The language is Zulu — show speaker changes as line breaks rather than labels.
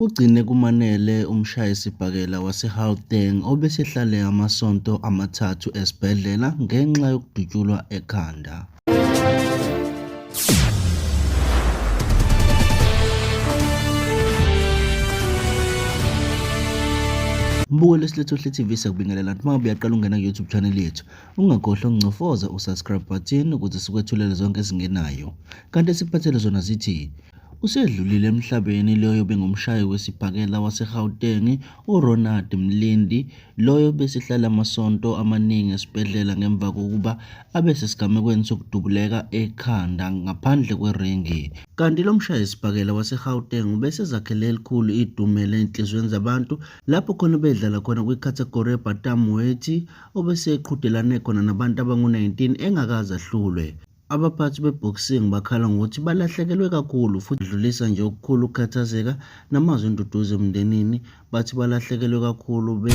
Kugcine kumanele umshayisibhakela waseGauteng obesehlale amasonto amathathu esibhedlela ngenxa yokudutshulwa ekhanda. Mbukeli weSilethohle TV siyakubingelela uma ngabe uyaqala ukungena ku-YouTube channel yethu ungakhohlwa ukuncofoza usubscribe button ukuze sikwethulele zonke ezingenayo. Kanti esikuphathele zona zithi Usedlulile emhlabeni loyo obengumshayi wesibhakela waseGauteng uRonald Mlindi loyo obesehlale amasonto amaningi esibhedlela ngemva kokuba abe sesigamekweni sokudubuleka ekhanda ngaphandle kweringi. Kanti lo mshayisibhakela waseGauteng ubesezakhele elikhulu idumela ezinhliziyweni zabantu lapho khona ubedlala khona kwikhathegori ye-bantamweight obeseqhudelane khona nabantu abangu-19 engakaze ahlulwe. Abaphathi be-boxing bakhala ngokuthi balahlekelwe kakhulu futhi badlulisa nje okukhulu ukukhathazeka namazwi enduduzo emndenini bathi balahlekelwe kakhulu be.